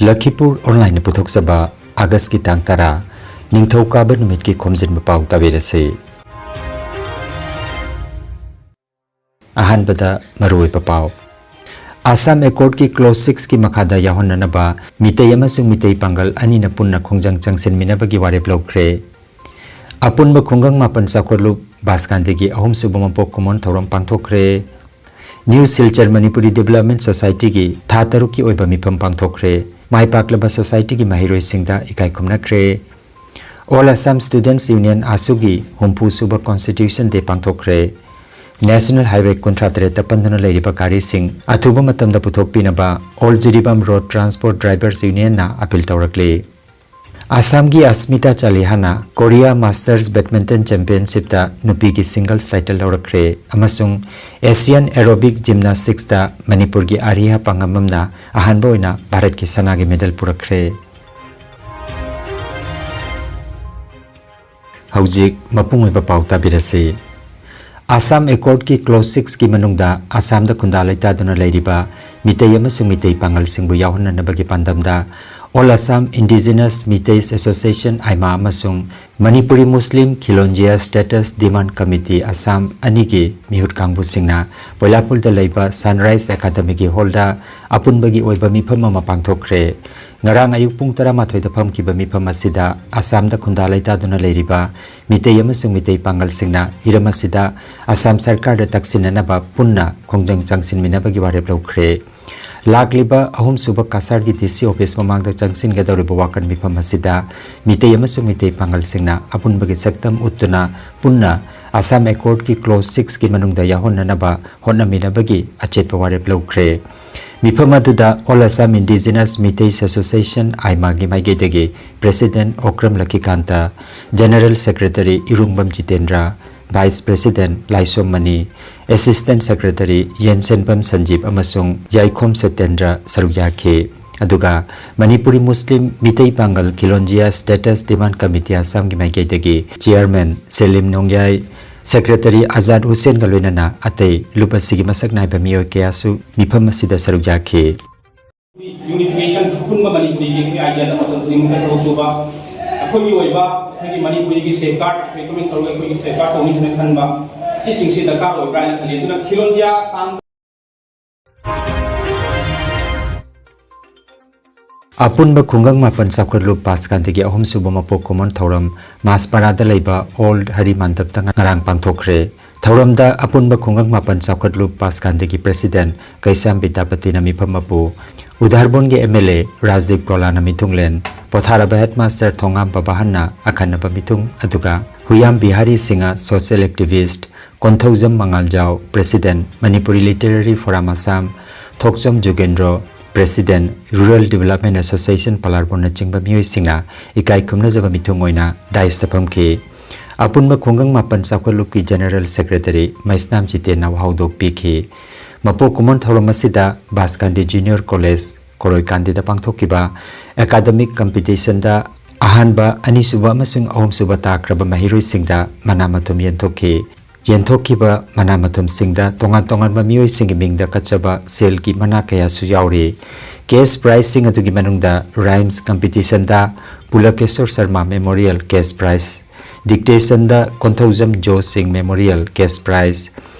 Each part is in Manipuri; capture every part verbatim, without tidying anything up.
ꯂꯈꯤꯄꯨꯔ ꯑꯣꯟꯂꯥꯏꯟꯅ ꯄꯨꯊꯣꯛꯆꯕ ꯑꯥꯒꯁꯀꯤ ꯇꯥꯡ ꯇꯔꯥ, ꯅꯤꯡꯊꯧꯀꯥꯕ ꯅꯨꯃꯤꯠꯀꯤ ꯈꯣꯝꯖꯤꯟꯕ ꯄꯥꯎ ꯇꯥꯕꯤꯔꯁꯤ꯫ ꯑꯍꯥꯟꯕꯗ ꯃꯔꯨꯑꯣꯏꯕ ꯄꯥꯎ꯫ ꯑꯁꯥꯝ ꯑꯦꯀꯣꯔꯗꯀꯤ ꯀ꯭ꯂꯣꯖ ꯁꯤꯛꯁꯀꯤ ꯃꯈꯥꯗ ꯌꯥꯎꯍꯟꯅꯅꯕ ꯃꯤꯇꯩ ꯑꯃꯁꯨꯡ ꯃꯤꯇꯩ ꯄꯥꯡꯒꯜ ꯑꯅꯤꯅ ꯄꯨꯟꯅ ꯈꯣꯡꯖꯪ ꯆꯪꯁꯤꯟꯃꯤꯟꯅꯕꯒꯤ ꯋꯥꯔꯦꯞ ꯂꯧꯈ꯭ꯔꯦ꯫ ꯑꯄꯨꯟꯕ ꯈꯨꯡꯒꯪ ꯃꯥꯄꯟ ꯆꯥꯎꯈꯠꯂꯨꯞ ꯕꯥꯁꯀꯥꯟꯗꯤꯒꯤ ꯑꯍꯨꯝꯁꯨꯕ ꯃꯄꯣꯛ ꯀꯨꯝꯑꯣꯟ ꯊꯧꯔꯝ ꯄꯥꯡꯊꯣꯛꯈ꯭ꯔꯦ꯫ ꯅ꯭ꯌꯨ ꯁꯤꯜꯆꯔ ꯃꯅꯤꯄꯨꯔꯤ ꯗꯤꯕꯦꯂꯞꯃꯦꯟ ꯁꯣꯁꯥꯏꯇꯤꯒꯤ ꯊꯥ ꯇꯔꯨꯛꯀꯤ ꯑꯣꯏꯕ ꯃꯤꯐꯝ ꯄꯥꯡꯊꯣꯛꯈ꯭ꯔꯦ꯫ ꯃꯥꯏ ꯄꯥꯛꯂꯕ ꯁꯣꯁꯥꯏꯇꯤꯒꯤ ꯃꯍꯩꯔꯣꯏꯁꯤꯡꯗ ꯏꯀꯥꯏ ꯈꯨꯝꯅꯈ꯭ꯔꯦ꯫ ꯑꯣꯜ ꯑꯁꯥꯝ ꯁ꯭ꯇꯨꯗꯦꯟꯠꯁ ꯌꯨꯅꯤꯌꯟ, ꯑꯥꯁꯨꯒꯤ ꯍꯨꯝꯐꯨ ꯁꯨꯕ ꯀꯣꯟꯁꯇꯤꯇ꯭ꯌꯨꯁꯟ ꯗꯦ ꯄꯥꯡꯊꯣꯛꯈ꯭ꯔꯦ꯫ ꯅꯦꯁꯅꯦꯜ ꯍꯥꯏꯋꯦ ꯀꯨꯟꯊ꯭ꯔꯥ ꯇꯔꯦꯠꯇ ꯄꯟꯗꯨꯅ ꯂꯩꯔꯤꯕ ꯒꯥꯔꯤꯁꯤꯡ ꯑꯊꯨꯕ ꯃꯇꯝꯗ ꯄꯨꯊꯣꯛꯄꯤꯅꯕ all Jiribam road transport drivers ꯌꯨꯅꯤꯌꯟꯅ ꯑꯄꯤꯜ ꯇꯧꯔꯛꯂꯤ꯫ ꯑꯁꯥꯝꯒꯤ ꯑꯁꯃꯤꯇꯥ ꯆꯥꯂꯤꯍꯥꯅ ꯀꯣꯔꯤꯌꯥ ꯃꯥꯁꯇꯔꯁ ꯕꯦꯗꯃꯤꯟꯇꯟ ꯆꯦꯝꯄꯤꯌꯟꯁꯤꯞꯇ ꯅꯨꯄꯤꯒꯤ ꯁꯤꯡꯒꯜꯁ ꯇꯥꯏꯇꯜ ꯂꯧꯔꯛꯈ꯭ꯔꯦ ꯑꯃꯁꯨꯡ ꯑꯦꯁꯤꯌꯥꯟ ꯑꯦꯔꯣꯕꯤꯛ ꯖꯤꯝꯅꯥꯁꯇꯤꯛꯁꯇ ꯃꯅꯤꯄꯨꯔꯒꯤ ꯑꯥꯔꯤꯌꯥ ꯄꯥꯡꯉꯝꯕꯝꯅ ꯑꯍꯥꯟꯕ ꯑꯣꯏꯅ ꯚꯥꯔꯠꯀꯤ ꯁꯅꯥꯒꯤ ꯃꯦꯗꯜ ꯄꯨꯔꯛꯈ꯭ꯔꯦ꯫ ꯍꯧꯖꯤꯛ ꯃꯄꯨꯡ ꯑꯣꯏꯕ ꯄꯥꯎ ꯇꯥꯕꯤꯔꯁꯤ꯫ ꯑꯁꯥꯝ ꯑꯦꯀꯣꯔꯗꯀꯤ ꯀ꯭ꯂꯣꯖ ꯁꯤꯛꯁꯀꯤ ꯃꯅꯨꯡꯗ ꯑꯁꯥꯝꯗ ꯈꯨꯟꯗꯥ ꯂꯩꯇꯥꯗꯨꯅ ꯂꯩꯔꯤꯕ ꯃꯤꯇꯩ ꯑꯃꯁꯨꯡ ꯃꯤꯇꯩ ꯄꯥꯡꯒꯜꯁꯤꯡꯕꯨ ꯌꯥꯎꯍꯟꯅꯅꯕꯒꯤ ꯄꯥꯟꯗꯝꯗ all Assam indigenous Meiteis association, AIMA, ꯑꯃꯁꯨꯡ Manipuri Muslim Khilonjia states demand committee Assam ꯑꯅꯤꯒꯤ ꯃꯤꯍꯨꯠ ꯀꯥꯡꯕꯨꯁꯤꯡꯅ ꯄꯣꯏꯂꯥꯄꯨꯜꯗ ꯂꯩꯕ ꯁꯟꯔꯥꯏꯖ ꯑꯦꯀꯥꯗꯃꯤꯒꯤ ꯍꯣꯜꯗ ꯑꯄꯨꯟꯕꯒꯤ ꯑꯣꯏꯕ ꯃꯤꯐꯝ ꯑꯃ ꯄꯥꯡꯊꯣꯛꯈ꯭ꯔꯦ꯫ ꯉꯔꯥꯡ ꯑꯌꯨꯛ ꯄꯨꯡ ꯇꯔꯥꯃꯥꯊꯣꯏꯗ ꯐꯝꯈꯤꯕ ꯃꯤꯐꯝ ꯑꯁꯤꯗ ꯑꯁꯥꯝꯗ ꯈꯨꯟꯗꯥ ꯂꯩꯇꯥꯗꯨꯅ ꯂꯩꯔꯤꯕ ꯃꯤꯇꯩ ꯑꯃꯁꯨꯡ ꯃꯤꯇꯩ ꯄꯥꯡꯒꯜꯁꯤꯡꯅ ꯍꯤꯔꯝ ꯑꯁꯤꯗ ꯑꯁꯥꯝ ꯁꯔꯀꯥꯔꯗ ꯇꯛꯁꯤꯟꯅꯅꯕ ꯄꯨꯟꯅ ꯈꯣꯡꯖꯪ ꯆꯪꯁꯤꯟꯃꯤꯟꯅꯕꯒꯤ ꯋꯥꯔꯦꯞ ꯂꯧꯈ꯭ꯔꯦ꯫ ꯂꯥꯛꯂꯤꯕ ꯑꯍꯨꯝꯁꯨꯕ ꯀꯁꯥꯔꯒꯤ ꯗꯤ ꯁꯤ ꯑꯣꯐꯤꯁ ꯃꯃꯥꯡꯗ ꯆꯪꯁꯤꯟꯒꯗꯧꯔꯤꯕ ꯋꯥꯀꯠ ꯃꯤꯐꯝ ꯑꯁꯤꯗ ꯃꯤꯇꯩ ꯑꯃꯁꯨꯡ ꯃꯤꯇꯩ ꯄꯥꯡꯒꯜꯁꯤꯡꯅ ꯑꯄꯨꯟꯕꯒꯤ ꯁꯛꯇꯝ ꯎꯠꯇꯨꯅ ꯄꯨꯟꯅ ꯑꯁꯥꯝ ꯑꯦꯀꯣꯔꯗꯀꯤ ꯀ꯭ꯂꯣꯖ ꯁꯤꯛꯁꯀꯤ ꯃꯅꯨꯡꯗ ꯌꯥꯎꯍꯟꯅꯅꯕ ꯍꯣꯠꯅꯃꯤꯟꯅꯕꯒꯤ ꯑꯆꯦꯠꯄ ꯋꯥꯔꯦꯞ ꯂꯧꯈ꯭ꯔꯦ꯫ ꯃꯤꯐꯝ ꯑꯗꯨꯗ all Assam indigenous Meiteis association, ꯑꯥꯏꯃꯥꯒꯤ ꯃꯥꯏꯀꯩꯗꯒꯤ president Okram Lakhikanta, general secretary Irungbam Jitendra, vice president Laishom Mani, assistant secretary Yensenbam Sanjeep ꯑꯃꯁꯨꯡ ꯌꯥꯏꯈꯣꯝ ꯁꯇꯦꯟꯗ꯭ꯔ ꯁꯔꯨꯛ ꯌꯥꯈꯤ꯫ ꯑꯗꯨꯒ ꯃꯅꯤꯄꯨꯔꯤ ꯃꯨꯁꯂꯤꯝ ꯃꯤꯇꯩ ꯄꯥꯡꯒꯜ ꯈꯤꯂꯣꯟꯖꯤꯌꯥ ꯁ꯭ꯇꯦꯇꯁ ꯗꯤꯃꯥꯟ ꯀꯃꯤꯇꯤ ꯑꯁꯥꯝꯒꯤ ꯃꯥꯏꯀꯩꯗꯒꯤ ꯆꯤꯌꯔꯃꯦꯟ ꯁꯦꯂꯤꯝ ꯅꯣꯡꯌꯥꯏ, ꯁꯦꯀ꯭ꯔꯦꯇꯔꯤ ꯑꯖꯥꯗ ꯍꯨꯁꯦꯟꯒ ꯂꯣꯏꯅꯅ ꯑꯇꯩ ꯂꯨꯞ ꯑꯁꯤꯒꯤ ꯃꯁꯛ ꯅꯥꯏꯕ ꯃꯤꯑꯣꯏ ꯀꯌꯥꯁꯨ ꯃꯤꯐꯝ ꯑꯁꯤꯗ ꯁꯔꯨꯛ ꯌꯥꯈꯤ꯫ Unification through ꯑꯄꯨꯟꯕ ꯃꯅꯤꯄꯨꯔꯤꯒꯤ ꯑꯩꯈꯣꯏ ꯑꯥꯏꯗꯤꯌꯥꯗ ꯃꯇꯝ ꯈꯨꯗꯤꯡꯃꯛꯇ ꯊꯕꯛ ꯁꯨꯕ, ꯑꯩꯈꯣꯏꯒꯤ ꯑꯣꯏꯕ ꯑꯩꯈꯣꯏꯒꯤ ꯃꯅꯤꯄꯨꯔꯤꯒꯤ ꯁꯦꯐꯒꯥꯔꯗ, ꯑꯩꯈꯣꯏ ꯀꯃꯤꯠ ꯇꯧꯔꯒ ꯑꯩꯈꯣꯏꯒꯤ ꯁꯦꯐꯒꯥꯔꯗ ꯇꯧꯅꯤ ꯍꯥꯏꯅ ꯈꯟꯕ, ꯁꯤꯁꯤꯡꯁꯤ ꯗꯔꯀꯥꯔ ꯑꯣꯏꯕ꯭ꯔꯥ ꯍꯥꯏꯅ ꯈꯜꯂꯤ꯫ ꯑꯗꯨꯅ ꯈꯤꯂꯣꯟꯖꯤꯌꯥ ꯇꯥꯡ ꯑꯄꯨꯟꯕ ꯈꯨꯡꯒꯪ ꯃꯥꯄꯟ ꯆꯥꯎꯈꯠꯂꯨꯞ ꯄꯥꯁꯀꯥꯟꯗꯒꯤ ꯑꯍꯨꯝꯁꯨꯕ ꯃꯄꯣꯛ ꯀꯨꯝꯑꯣꯟ ꯊꯧꯔꯝ ꯃꯥꯁꯄꯥꯔꯥꯗ ꯂꯩꯕ ꯑꯣꯜ ꯍꯔꯤ ꯃꯥꯟꯗꯞꯇ ꯉꯔꯥꯡ ꯄꯥꯡꯊꯣꯛꯈ꯭ꯔꯦ꯫ ꯊꯧꯔꯝꯗ ꯑꯄꯨꯟꯕ ꯈꯨꯡꯒꯪ ꯃꯥꯄꯟ ꯆꯥꯎꯈꯠꯂꯨꯞ ꯄꯥꯁꯀꯥꯟꯗꯒꯤ ꯄ꯭ꯔꯦꯁꯤꯗꯦꯟꯠ ꯀꯩꯁꯥꯝ ꯕꯤꯗ꯭ꯌꯥꯄꯇꯤꯅ ꯃꯤꯐꯝ ꯃꯄꯨ, ꯎꯗꯥꯔꯕꯣꯟꯒꯤ ꯑꯦꯝ ꯑꯦꯜ ꯑꯦ ꯔꯥꯖꯗꯤꯞ ꯀꯣꯂꯥꯅ ꯃꯤꯊꯨꯡꯂꯦꯟ, ꯄꯣꯊꯥꯔꯕ ꯍꯦꯗꯃꯥꯁꯇꯔ ꯊꯣꯉꯥꯝ ꯕꯕꯥꯍꯟꯅ ꯑꯈꯟꯅꯕ ꯃꯤꯊꯨꯡ, ꯑꯗꯨꯒ Huiyam Bihari Singh, social activist, Konthoujam Mangaljao, president, Manipuri literary forum Assam, Thokchom Jugendro, president, rural development association ꯄꯂꯥꯔꯕꯣꯟꯅꯆꯤꯡꯕ ꯃꯤꯑꯣꯏꯁꯤꯡꯅ ꯏꯀꯥꯏ ꯈꯨꯝꯅꯖꯕ ꯃꯤꯊꯨꯡ ꯑꯣꯏꯅ ꯗꯥꯏꯁꯇ ꯐꯝꯈꯤ꯫ ꯑꯄꯨꯟꯕ ꯈꯨꯡꯒꯪ ꯃꯥꯄꯟ ꯆꯥꯎꯈꯠꯂꯨꯞꯀꯤ ꯖꯦꯅꯔꯦꯜ ꯁꯦꯀ꯭ꯔꯦꯇꯔꯤ ꯃꯩꯁꯅꯥꯝ ꯖꯤꯇꯦꯟꯅ ꯋꯥꯍꯧꯗꯣꯛ ꯄꯤꯈꯤ꯫ ꯃꯄꯣꯛ ꯀꯨꯝꯑꯣꯟ ꯊꯧꯔꯝ ꯑꯁꯤꯗ ꯕꯥꯁꯀꯥꯟꯗꯤ ꯖꯨꯅꯤꯌꯔ ꯀꯣꯂꯦꯖ, ꯀꯣꯔꯣꯏꯀꯥꯟꯗꯤꯗ ꯄꯥꯡꯊꯣꯛꯈꯤꯕ ꯑꯦꯀꯥꯗꯃꯤꯛ ꯀꯝꯄꯤꯇꯤꯁꯟꯗ ꯑꯍꯥꯟꯕ, ꯑꯅꯤꯁꯨꯕ ꯑꯃꯁꯨꯡ ꯑꯍꯨꯝꯁꯨꯕ ꯇꯥꯈ꯭ꯔꯕ ꯃꯍꯩꯔꯣꯏꯁꯤꯡꯗ ꯃꯅꯥ ꯃꯊꯨꯝ ꯌꯦꯟꯊꯣꯛꯈꯤ꯫ ꯌꯦꯟꯊꯣꯛꯈꯤꯕ ꯃꯅꯥ ꯃꯊꯨꯝꯁꯤꯡꯗ ꯇꯣꯉꯥꯟ ꯇꯣꯉꯥꯟꯕ ꯃꯤꯑꯣꯏꯁꯤꯡꯒꯤ ꯃꯤꯡꯗ ꯀꯠꯆꯕ ꯁꯦꯜꯒꯤ ꯃꯅꯥ ꯀꯌꯥꯁꯨ ꯌꯥꯎꯔꯤ꯫ ꯀꯦꯁ ꯄ꯭ꯔꯥꯏꯖꯁꯤꯡ ꯑꯗꯨꯒꯤ ꯃꯅꯨꯡꯗ ꯔꯥꯏꯝꯁ ꯀꯝꯄꯤꯇꯤꯁꯟꯗ Pulakeshor Sharma memorial cash prize, ꯗꯤꯛꯇꯦꯁꯟꯗ Konthoujam Jo Singh memorial cash prize,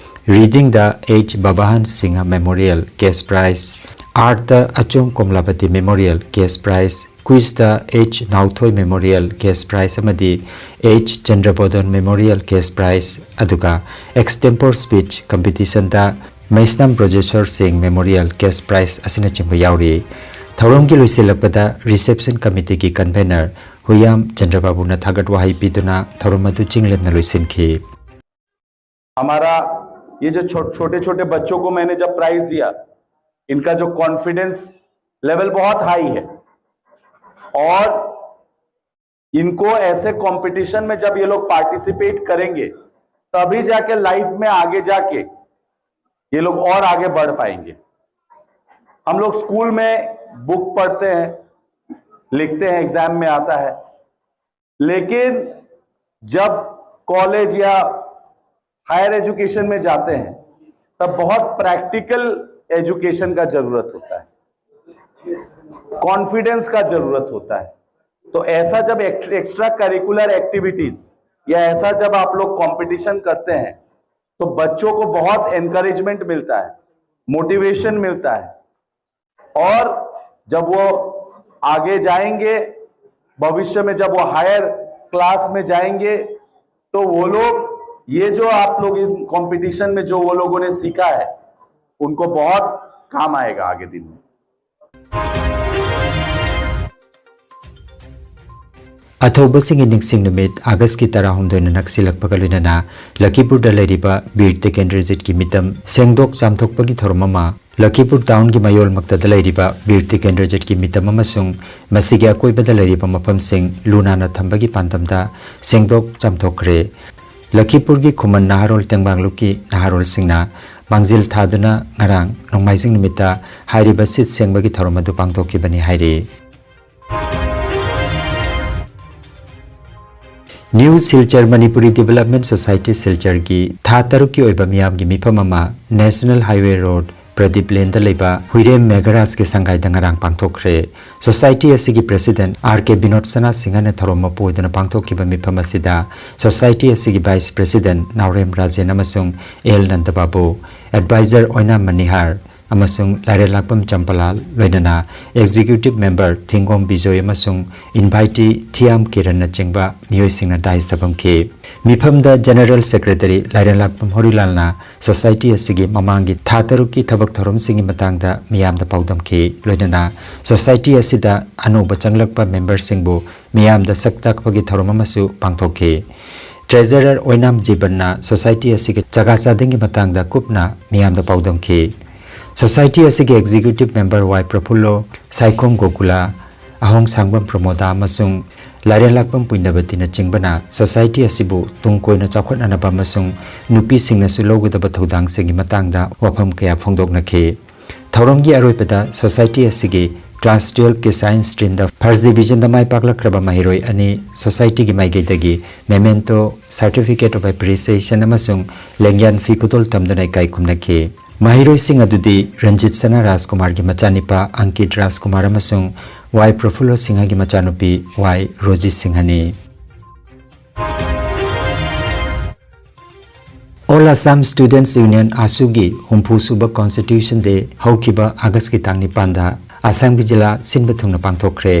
ꯔꯤꯗꯤꯡꯗ H Babahan Singh memorial cash prize, ꯑꯥꯔꯠꯇ Achom Komlapati memorial cash prize, ꯀ꯭ꯋꯤꯖꯇ H Naothoi memorial cash prize ꯑꯃꯗꯤ H Chandrabodan memorial cash prize, ꯑꯗꯨꯒ ꯑꯦꯛꯁꯇꯦꯝꯄꯣꯔ ꯁ꯭ꯄꯤꯆ ꯀꯝꯄꯤꯇꯤꯁꯟꯗ Meisnam Brajeshor Singh memorial cash prize ꯑꯁꯤꯅꯆꯤꯡꯕ ꯌꯥꯎꯔꯤ꯫ ꯊꯧꯔꯝꯒꯤ ꯂꯣꯏꯁꯤꯜꯂꯛꯄꯗ ꯔꯤꯁꯦꯞꯁꯟ ꯀꯃꯤꯇꯤꯒꯤ ꯀꯟꯚꯦꯅꯔ ꯍꯨꯌꯥꯝ ꯆꯟꯗ꯭ꯔꯕꯥꯕꯨꯅ ꯊꯥꯒꯠ ꯋꯥꯍꯩ ꯄꯤꯗꯨꯅ ꯊꯧꯔꯝ ꯑꯗꯨ ꯆꯤꯡ ꯂꯦꯝꯅ ꯂꯣꯏꯁꯤꯟꯈꯤ꯫ हमारा ये जो छो, छोटे छोटे बच्चों को मैंने जब प्राइज दिया, इनका जो कॉन्फिडेंस लेवल बहुत हाई है और इनको ऐसे कंपटीशन में जब ये लोग पार्टिसिपेट करेंगे, तभी जाके लाइफ में आगे जाके ये लोग और आगे बढ़ पाएंगे। हम लोग स्कूल में बुक पढ़ते हैं, लिखते हैं, एग्जाम में आता है, लेकिन जब कॉलेज या हायर एजुकेशन में जाते हैं, तब बहुत प्रैक्टिकल एजुकेशन का जरूरत होता है। कॉन्फिडेंस का जरूरत होता है। तो ऐसा जब एक्स्ट्रा करिकुलर एक्टिविटीज या ऐसा जब आप लोग कंपटीशन करते हैं, तो बच्चों को बहुत एनकरेजमेंट मिलता है, मोटिवेशन मिलता है, और जब वो आगे जाएंगे, भविष्य में जब वो हायर क्लास में जाएंगे, तो वो लोग, ये जो आप लोग इस कंपटीशन में जो वो लोगों ने सीखा है, उनको बहुत काम आएगा आगे दिन में। ꯑꯊꯧꯕꯁꯤꯡꯒꯤ ꯅꯤꯡꯁꯤꯡ ꯅꯨꯃꯤꯠ ꯑꯥꯒꯁꯀꯤ ꯇꯔꯥꯍꯨꯝꯗꯣꯏꯅ ꯅꯛꯁꯤꯜꯂꯛꯄꯒ ꯂꯣꯏꯅꯅ ꯂꯈꯤꯄꯨꯔꯗ ꯂꯩꯔꯤꯕ ꯕꯤꯔ ꯇꯤꯀꯦꯟꯗ꯭ꯔꯖꯤꯠꯀꯤ ꯃꯤꯇꯝ ꯁꯦꯡꯗꯣꯛ ꯆꯥꯝꯊꯣꯛꯄꯒꯤ ꯊꯧꯔꯝ ꯑꯃ ꯂꯈꯤꯄꯨꯔ ꯇꯥꯎꯟꯒꯤ ꯃꯌꯣꯜꯃꯛꯇꯗ ꯂꯩꯔꯤꯕ ꯕꯤꯔ ꯇꯤꯀꯦꯟꯗ꯭ꯔꯖꯤꯠꯀꯤ ꯃꯤꯇꯝ ꯑꯃꯁꯨꯡ ꯃꯁꯤꯒꯤ ꯑꯀꯣꯏꯕꯗ ꯂꯩꯔꯤꯕ ꯃꯐꯝꯁꯤꯡ ꯂꯨ ꯅꯥꯟꯅ ꯊꯝꯕꯒꯤ ꯄꯥꯟꯗꯝꯗ ꯁꯦꯡꯗꯣꯛ ꯆꯥꯝꯊꯣꯛꯈ꯭ꯔꯦ꯫ ꯂꯈꯤꯄꯨꯔꯒꯤ ꯈꯨꯃꯟ ꯅꯍꯥꯔꯣꯜ ꯇꯦꯡꯕꯥꯡꯂꯨꯞꯀꯤ ꯅꯍꯥꯔꯣꯜꯁꯤꯡꯅ ꯃꯥꯡꯖꯤꯜ ꯊꯥꯗꯨꯅ ꯉꯔꯥꯡ ꯅꯣꯡꯃꯥꯏꯖꯤꯡ ꯅꯨꯃꯤꯠꯇ ꯍꯥꯏꯔꯤꯕ ꯁꯤꯠ ꯁꯦꯡꯕꯒꯤ ꯊꯧꯔꯝ ꯑꯗꯨ ꯄꯥꯡꯊꯣꯛꯈꯤꯕꯅꯤ ꯍꯥꯏꯔꯤ꯫ New Silchar Manipuri development society ꯁꯤꯜꯆꯔꯒꯤ ꯊꯥ ꯇꯔꯨꯛꯀꯤ ꯑꯣꯏꯕ ꯃꯤꯌꯥꯝꯒꯤ ꯃꯤꯐꯝ ꯑꯃ ꯅꯦꯁꯅꯦꯜ ꯍꯥꯏꯋꯦ ꯔꯣꯗ ꯄ꯭ꯔꯗꯤꯞ ꯂꯦꯟꯗ ꯂꯩꯕ ꯍꯨꯏꯔꯦꯝ ꯃꯦꯘꯔꯥꯖꯀꯤ ꯁꯪꯒꯥꯏꯗ ꯉꯔꯥꯡ ꯄꯥꯡꯊꯣꯛꯈ꯭ꯔꯦ꯫ ꯁꯣꯁꯥꯏꯇꯤ ꯑꯁꯤꯒꯤ president R K Binod Sana ꯁꯤꯡꯍꯅ ꯊꯧꯔꯝ ꯃꯄꯨ ꯑꯣꯏꯗꯨꯅ ꯄꯥꯡꯊꯣꯛꯈꯤꯕ ꯃꯤꯐꯝ ꯑꯁꯤꯗ ꯁꯣꯁꯥꯏꯇꯤ ꯑꯁꯤꯒꯤ ꯚꯥꯏꯁ ꯄ꯭ꯔꯦꯁꯤꯗꯦꯟꯠ ꯅꯥꯎꯔꯦꯝ ꯔꯥꯖꯦꯟ ꯑꯃꯁꯨꯡ ꯑꯦꯜ ꯅꯟꯗꯕꯥꯕꯨ, ꯑꯦꯗꯚꯥꯏꯖꯔ ꯑꯣꯏꯅꯥꯝ ꯃꯅꯤꯍꯥꯔ ꯑꯃꯁꯨꯡ ꯂꯥꯏꯔꯦꯟꯂꯥꯛꯄꯝ ꯆꯝꯄꯂꯥ, ꯂꯣꯏꯅꯅ ꯑꯦꯛꯖꯤꯀ꯭ꯌꯨꯇꯤꯚ ꯃꯦꯝꯕꯔ ꯊꯤꯡꯒꯣꯝ ꯕꯤꯖꯣꯏ ꯑꯃꯁꯨꯡ ꯏꯟꯚꯥꯏꯇꯤ ꯊꯤꯌꯥꯝ ꯀꯤꯔꯟꯅꯆꯤꯡꯕ ꯃꯤꯑꯣꯏꯁꯤꯡꯅ ꯗꯥꯏꯁꯇ ꯐꯝꯈꯤ꯫ ꯃꯤꯐꯝꯗ ꯖꯦꯅꯔꯦꯜ ꯁꯦꯀ꯭ꯔꯦꯇꯔꯤ ꯂꯥꯏꯔꯦꯟꯂꯥꯛꯄꯝ ꯍꯣꯔꯤꯂꯥꯜꯅ ꯁꯣꯁꯥꯏꯇꯤ ꯑꯁꯤꯒꯤ ꯃꯃꯥꯡꯒꯤ ꯊꯥ ꯇꯔꯨꯛꯀꯤ ꯊꯕꯛ ꯊꯧꯔꯝꯁꯤꯡꯒꯤ ꯃꯇꯥꯡꯗ ꯃꯤꯌꯥꯝꯗ ꯄꯥꯎꯗꯝꯈꯤ꯫ ꯂꯣꯏꯅꯅ ꯁꯣꯁꯥꯏꯇꯤ ꯑꯁꯤꯗ ꯑꯅꯧꯕ ꯆꯪꯂꯛꯄ ꯃꯦꯝꯕꯔꯁꯤꯡꯕꯨ ꯃꯤꯌꯥꯝꯗ ꯁꯛ ꯇꯥꯛꯄꯒꯤ ꯊꯧꯔꯝ ꯑꯃꯁꯨ ꯄꯥꯡꯊꯣꯛꯈꯤ꯫ ꯇ꯭ꯔꯦꯖꯔꯔ ꯑꯣꯏꯅꯥꯝ ꯖꯤꯕꯟꯅ ꯁꯣꯁꯥꯏꯇꯤ ꯑꯁꯤꯒꯤ ꯆꯒꯥ ꯆꯥꯗꯤꯡꯒꯤ ꯃꯇꯥꯡꯗ ꯀꯨꯞꯅ ꯃꯤꯌꯥꯝꯗ ꯄꯥꯎꯗꯝꯈꯤ꯫ ꯁꯣꯁꯥꯏꯇꯤ ꯑꯁꯤꯒꯤ ꯑꯦꯛꯖꯤꯀ꯭ꯌꯨꯇꯤꯚ ꯃꯦꯝꯕꯔ ꯋꯥꯏ ꯄ꯭ꯔꯐꯨꯜꯂꯣ, ꯁꯥꯏꯈꯣꯝ ꯒꯣꯀꯨꯂꯥ, ꯑꯍꯣꯡ ꯁꯥꯡꯕꯝ ꯄ꯭ꯔꯃꯣꯗꯥ ꯑꯃꯁꯨꯡ ꯂꯥꯏꯔꯦꯟꯂꯥꯛꯄꯝ ꯄꯨꯏꯅꯕꯇꯤꯅꯆꯤꯡꯕꯅ ꯁꯣꯁꯥꯏꯇꯤ ꯑꯁꯤꯕꯨ ꯇꯨꯡ ꯀꯣꯏꯅ ꯆꯥꯎꯈꯠꯅꯅꯕ ꯑꯃꯁꯨꯡ ꯅꯨꯄꯤꯁꯤꯡꯅꯁꯨ ꯂꯧꯒꯗꯕ ꯊꯧꯗꯥꯡꯁꯤꯡꯒꯤ ꯃꯇꯥꯡꯗ ꯋꯥꯐꯝ ꯀꯌꯥ ꯐꯣꯡꯗꯣꯛꯅꯈꯤ꯫ ꯊꯧꯔꯝꯒꯤ ꯑꯔꯣꯏꯕꯗ ꯁꯣꯁꯥꯏꯇꯤ ꯑꯁꯤꯒꯤ ꯀ꯭ꯂꯥꯁ ꯇꯨꯌꯦꯜꯐꯀꯤ ꯁꯥꯏꯟꯁ ꯁ꯭ꯇ꯭ꯔꯤꯝꯗ ꯐꯥꯔꯁ ꯗꯤꯕꯤꯖꯟꯗ ꯃꯥꯏ ꯄꯥꯛꯂꯛꯈ꯭ꯔꯕ ꯃꯍꯩꯔꯣꯏ ꯑꯅꯤ ꯁꯣꯁꯥꯏꯇꯤꯒꯤ ꯃꯥꯏꯀꯩꯗꯒꯤ ꯃꯦꯃꯦꯟꯇꯣ, ꯁꯥꯔꯇꯤꯐꯤꯀꯦꯠ ꯑꯣꯐ ꯑꯦꯄ꯭ꯔꯤꯁꯤꯌꯦꯁꯟ ꯑꯃꯁꯨꯡ ꯂꯦꯡꯌꯥꯟ ꯐꯤ ꯈꯨꯗꯣꯜ ꯇꯝꯗꯨꯅ ꯏꯀꯥꯏ ꯈꯨꯝꯅꯈꯤ꯫ ꯃꯍꯩꯔꯣꯏꯁꯤꯡ ꯑꯗꯨꯗꯤ ꯔꯟꯖꯤꯠ ꯁꯅꯥ ꯔꯥꯖꯀꯨꯃꯥꯔꯒꯤ ꯃꯆꯥꯅꯤꯄꯥ ꯑꯪꯀꯤꯠ ꯔꯥꯖꯀꯨꯃꯥꯔ ꯑꯃꯁꯨꯡ ꯋꯥꯏ ꯄ꯭ꯔꯐꯨꯜꯂꯣ ꯁꯤꯡꯍꯒꯤ ꯃꯆꯥꯅꯨꯄꯤ ꯋꯥꯏ ꯔꯣꯖꯤ ꯁꯤꯡꯍꯅꯤ꯫ All Assam Students Union, ꯑꯥꯁꯨꯒꯤ ꯍꯨꯝꯐꯨ ꯁꯨꯕ Constitution Day ꯍꯧꯈꯤꯕ ꯑꯥꯒꯁꯀꯤ ꯇꯥꯡ ꯅꯤꯄꯥꯟꯗ ꯑꯁꯥꯝꯒꯤ ꯖꯤꯂꯥ ꯁꯤꯟꯕ ꯊꯨꯡꯅ ꯄꯥꯡꯊꯣꯛꯈ꯭ꯔꯦ꯫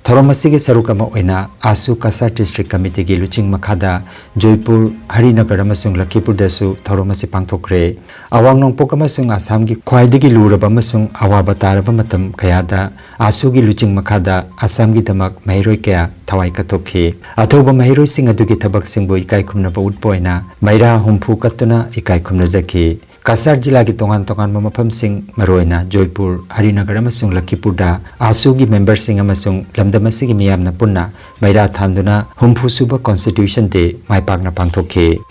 ꯊꯧꯔꯝ ꯑꯁꯤꯒꯤ ꯁꯔꯨꯛ ꯑꯃ ꯑꯣꯏꯅ ꯑꯥꯁꯨ ꯀꯁꯥꯔ District Committeeꯒꯤ ꯂꯨꯆꯤꯡ ꯃꯈꯥꯗ ꯖꯣꯏꯄꯨꯔ, ꯍꯔꯤꯅꯒꯔ ꯑꯃꯁꯨꯡ ꯂꯈꯤꯄꯨꯔꯗꯁꯨ ꯊꯧꯔꯝ ꯑꯁꯤ ꯄꯥꯡꯊꯣꯛꯈ꯭ꯔꯦ꯫ ꯑꯋꯥꯡ ꯅꯣꯡꯄꯣꯛ ꯑꯃꯁꯨꯡ ꯑꯁꯥꯝꯒꯤ ꯈ꯭ꯋꯥꯏꯗꯒꯤ ꯂꯨꯔꯕ ꯑꯃꯁꯨꯡ ꯑꯋꯥꯕ ꯇꯥꯔꯕ ꯃꯇꯝ ꯀꯌꯥꯗ ꯑꯥꯁꯨꯒꯤ ꯂꯨꯆꯤꯡ ꯃꯈꯥꯗ ꯑꯁꯥꯝꯒꯤꯗꯃꯛ ꯃꯍꯩꯔꯣꯏ ꯀꯌꯥ ꯊꯋꯥꯏ ꯀꯠꯊꯣꯛꯈꯤ꯫ ꯑꯊꯧꯕ ꯃꯍꯩꯔꯣꯏꯁꯤꯡ ꯑꯗꯨꯒꯤ ꯊꯕꯛꯁꯤꯡꯕꯨ ꯏꯀꯥꯏ ꯈꯨꯝꯅꯕ ꯎꯠꯄ ꯑꯣꯏꯅ ꯃꯩꯔꯥ ꯍꯨꯝꯐꯨ ꯀꯠꯇꯨꯅ ꯏꯀꯥꯏ ꯈꯨꯝꯅꯖꯈꯤ꯫ ꯀꯁꯥꯔ ꯖꯤꯂꯥꯒꯤ ꯇꯣꯉꯥꯟ ꯇꯣꯉꯥꯟꯕ ꯃꯐꯝꯁꯤꯡ, ꯃꯔꯨꯑꯣꯏꯅ ꯖꯣꯏꯄꯨꯔ, ꯍꯔꯤꯅꯒꯔ ꯑꯃꯁꯨꯡ ꯂꯈꯤꯄꯨꯔꯗ ꯑꯥꯁꯨꯒꯤ memberꯁꯤꯡ ꯑꯃꯁꯨꯡ ꯂꯝꯗꯝ ꯑꯁꯤꯒꯤ ꯃꯤꯌꯥꯝꯅ ꯄꯨꯟꯅ ꯃꯩꯔꯥ ꯊꯥꯟꯗꯨꯅ ꯍꯨꯝꯐꯨ ꯁꯨꯕ Constitution Day ꯃꯥꯏ ꯄꯥꯛꯅ ꯄꯥꯡꯊꯣꯛꯈꯤ꯫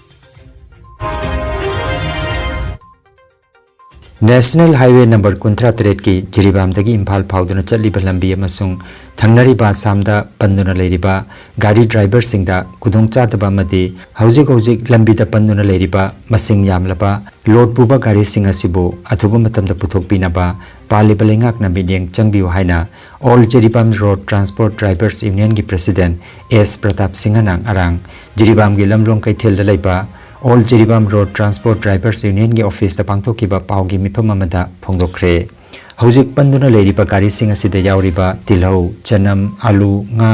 National Highway number ꯀꯨꯟꯊ꯭ꯔꯥ ꯇꯔꯦꯠꯀꯤ ꯖꯤꯔꯤꯕꯥꯝꯗꯒꯤ ꯏꯝꯐꯥꯜ ꯐꯥꯎꯗꯨꯅ ꯆꯠꯂꯤꯕ ꯂꯝꯕꯤ ꯑꯃꯁꯨꯡ ꯊꯪꯅꯔꯤꯕ ꯑꯁꯥꯝꯗ ꯄꯟꯗꯨꯅ ꯂꯩꯔꯤꯕ ꯒꯥꯔꯤ driverꯁꯤꯡꯗ ꯈꯨꯗꯣꯡꯆꯥꯗꯕ ꯑꯃꯗꯤ ꯍꯧꯖꯤꯛ ꯍꯧꯖꯤꯛ ꯂꯝꯕꯤꯗ ꯄꯟꯗꯨꯅ ꯂꯩꯔꯤꯕ ꯃꯁꯤꯡ ꯌꯥꯝꯂꯕ load ꯄꯨꯕ ꯒꯥꯔꯤꯁꯤꯡ ꯑꯁꯤꯕꯨ ꯑꯊꯨꯕ ꯃꯇꯝꯗ ꯄꯨꯊꯣꯛꯄꯤꯅꯕ ꯄꯥꯜꯂꯤꯕ ꯂꯩꯉꯥꯛꯅ ꯃꯤꯠꯌꯦꯡ ꯆꯪꯕꯤꯌꯨ ꯍꯥꯏꯅ All Jiribam Road Transport Drivers Unionꯒꯤ President ꯑꯦꯁ ꯄ꯭ꯔꯇꯥꯞ ꯁꯤꯡꯍꯅ ꯉꯔꯥꯡ ꯖꯤꯔꯤꯕꯥꯝꯒꯤ ꯂꯝꯂꯣꯡ ꯀꯩꯊꯦꯜꯗ ꯂꯩꯕ All Jiribam Road Transport Drivers Unionꯒꯤ officeꯇ ꯄꯥꯡꯊꯣꯛꯈꯤꯕ ꯄꯥꯎꯒꯤ ꯃꯤꯐꯝ ꯑꯃꯗ ꯐꯣꯡꯗꯣꯛꯈ꯭ꯔꯦ꯫ ꯍꯧꯖꯤꯛ ꯄꯟꯗꯨꯅ ꯂꯩꯔꯤꯕ ꯒꯥꯔꯤꯁꯤꯡ ꯑꯁꯤꯗ ꯌꯥꯎꯔꯤꯕ ꯇꯤꯜꯍꯧ, ꯆꯅꯝ, ꯑꯂꯨ, ꯉꯥ,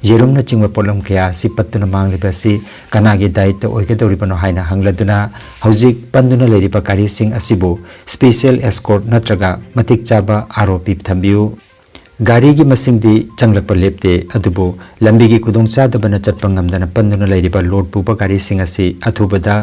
ꯌꯦꯔꯨꯝꯅꯆꯤꯡꯕ ꯄꯣꯠꯂꯝ ꯀꯌꯥ ꯑꯁꯤ ꯄꯠꯇꯨꯅ ꯃꯥꯡꯂꯤꯕ ꯑꯁꯤ ꯀꯅꯥꯒꯤ ꯗꯥꯏꯇ ꯑꯣꯏꯒꯗꯧꯔꯤꯕꯅꯣ ꯍꯥꯏꯅ ꯍꯪꯂꯗꯨꯅ, ꯍꯧꯖꯤꯛ ꯄꯟꯗꯨꯅ ꯂꯩꯔꯤꯕ ꯒꯥꯔꯤꯁꯤꯡ ꯑꯁꯤꯕꯨ special escort ꯅꯠꯇ꯭ꯔꯒ ꯃꯇꯤꯛ ꯆꯥꯕ ꯑꯥꯔ ꯑꯣ ꯄꯤ ꯊꯝꯕꯤꯌꯨ꯫ ꯒꯥꯔꯤꯒꯤ ꯃꯁꯤꯡꯗꯤ ꯆꯪꯂꯛꯄ ꯂꯦꯞꯇꯦ, ꯑꯗꯨꯕꯨ ꯂꯝꯕꯤꯒꯤ ꯈꯨꯗꯣꯡꯆꯥꯗꯕꯅ ꯆꯠꯄ ꯉꯝꯗꯅ ꯄꯟꯗꯨꯅ ꯂꯩꯔꯤꯕ load ꯄꯨꯕ ꯒꯥꯔꯤꯁꯤꯡ ꯑꯁꯤ ꯑꯊꯨꯕꯗ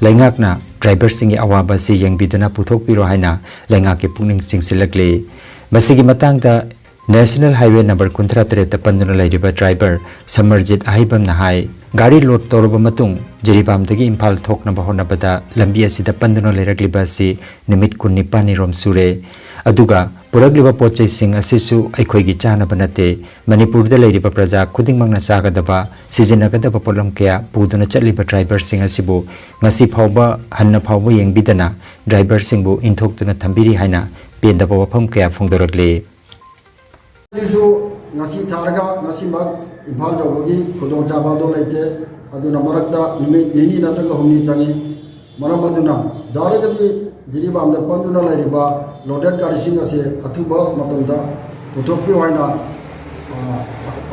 ꯂꯩꯉꯥꯛꯅ driverꯁꯤꯡꯒꯤ ꯑꯋꯥꯕ ꯑꯁꯤ ꯌꯦꯡꯕꯤꯗꯨꯅ ꯄꯨꯊꯣꯛꯄꯤꯔꯣ ꯍꯥꯏꯅ ꯂꯩꯉꯥꯛꯀꯤ ꯄꯨꯛꯅꯤꯡ ꯆꯤꯡꯁꯤꯜꯂꯛꯂꯤ꯫ ꯃꯁꯤꯒꯤ ꯃꯇꯥꯡꯗ National Highway number ꯀꯨꯟꯊ꯭ꯔꯥ ꯇꯔꯦꯠꯇ ꯄꯟꯗꯨꯅ ꯂꯩꯔꯤꯕ driver ꯁꯃꯔꯖꯤꯠ ꯑꯍꯩꯕꯝꯅ ꯍꯥꯏ, ꯒꯥꯔꯤ load ꯇꯧꯔꯕ ꯃꯇꯨꯡ ꯖꯤꯔꯤꯕꯥꯝꯗꯒꯤ ꯏꯝꯐꯥꯜ ꯊꯣꯛꯅꯕ ꯍꯣꯠꯅꯕꯗ ꯂꯝꯕꯤ ꯑꯁꯤꯗ ꯄꯟꯗꯨꯅ ꯂꯩꯔꯛꯂꯤꯕ ꯑꯁꯤ ꯅꯨꯃꯤꯠ ꯀꯨꯟꯅꯤꯄꯥꯟꯅꯤ ꯔꯣꯝ ꯁꯨꯔꯦ꯫ ꯑꯗꯨꯒ ꯄꯨꯔꯛꯂꯤꯕ ꯄꯣꯠ ꯆꯩꯁꯤꯡ ꯑꯁꯤꯁꯨ ꯑꯩꯈꯣꯏꯒꯤ ꯆꯥꯅꯕ ꯅꯠꯇꯦ꯫ ꯃꯅꯤꯄꯨꯔꯗ ꯂꯩꯔꯤꯕ ꯄ꯭ꯔꯖꯥ ꯈꯨꯗꯤꯡꯃꯛꯅ ꯆꯥꯒꯗꯕ, ꯁꯤꯖꯤꯟꯅꯒꯗꯕ ꯄꯣꯠꯂꯝ ꯀꯌꯥ ꯄꯨꯗꯨꯅ ꯆꯠꯂꯤꯕ driverꯁꯤꯡ ꯑꯁꯤꯕꯨ ꯉꯁꯤ ꯐꯥꯎꯕ ꯍꯟꯅ ꯐꯥꯎꯕ ꯌꯦꯡꯕꯤꯗꯅ ꯗ꯭ꯔꯥꯏꯚꯔꯁꯤꯡꯕꯨ ꯏꯟꯊꯣꯛꯇꯨꯅ ꯊꯝꯕꯤꯔꯤ ꯍꯥꯏꯅ ꯄꯦꯟꯗꯕ ꯋꯥꯐꯝ ꯀꯌꯥ ꯐꯣꯡꯗꯣꯔꯛꯂꯤ꯫ ꯍꯧꯖꯤꯛꯁꯨ ꯉꯁꯤ ꯊꯥꯔꯒ ꯉꯁꯤꯃꯛ ꯏꯝꯐꯥꯜ ꯌꯧꯕꯒꯤ ꯈꯨꯗꯣꯡꯆꯥꯕ ꯑꯗꯨ ꯂꯩꯇꯦ꯫ ꯑꯗꯨꯅ ꯃꯔꯛꯇ ꯅꯨꯃꯤꯠ ꯅꯤꯅꯤ ꯅꯠꯇ꯭ꯔꯒ ꯍꯨꯝꯅꯤ ꯆꯪꯏ꯫ ꯃꯔꯝ ꯑꯗꯨꯅ ꯌꯥꯔꯒꯗꯤ ꯖꯤꯔꯤꯕꯥꯝꯗ ꯄꯟꯗꯨꯅ ꯂꯩꯔꯤꯕ ꯂꯣꯗꯦꯗ ꯒꯥꯔꯤꯁꯤꯡ ꯑꯁꯤ ꯑꯊꯨꯕ ꯃꯇꯝꯗ ꯄꯨꯊꯣꯛꯄꯤꯌꯨ ꯍꯥꯏꯅ, ꯑ,